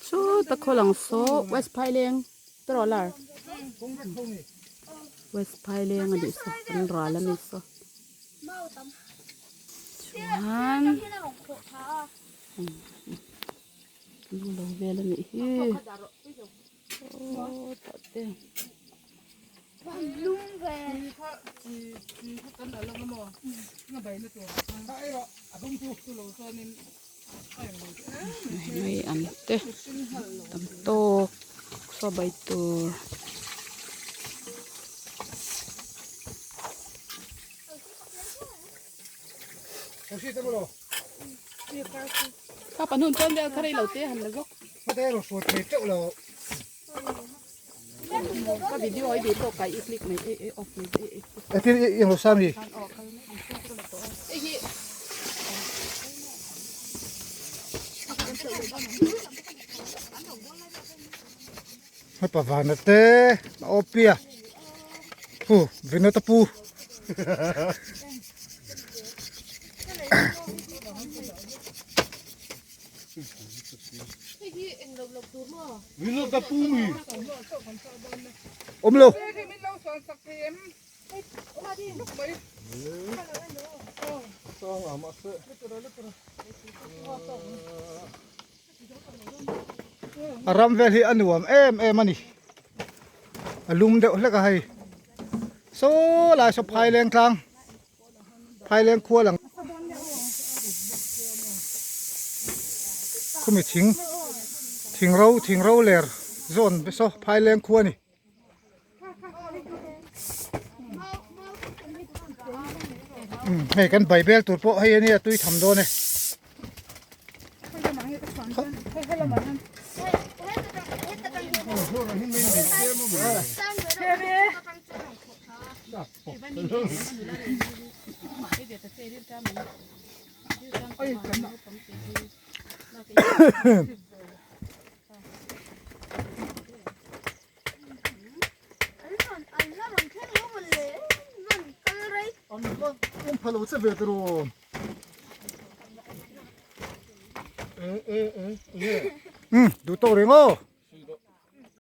Chuta khaw lang saw West Phaileng tawrh lar West Phaileng a nih saw an ral a ni saw chuan lu lo vel a nih hi aw tah te. Mai an te tam tawk saw bai tur. Ka pa hnun chuan vel kha rei lo te han la zawk. Ka video ai duh tawk kai i click mai e e off mai e e. Etin i lo sami. Hei pavana te a awpia pu vinod a pu vinod a pu mi awm lo A ram vel hi a nuam em em a ni a lum deuh hlek a hei saw lai saw phaileng tlang phaileng khua lang khumi thing thing ro thing ro ler zawn saw phaileng khua a ni. Hei kan baibel tur pawh hei ania tui tham dawn e. Um phalo che ve tiro. Um du to ring o.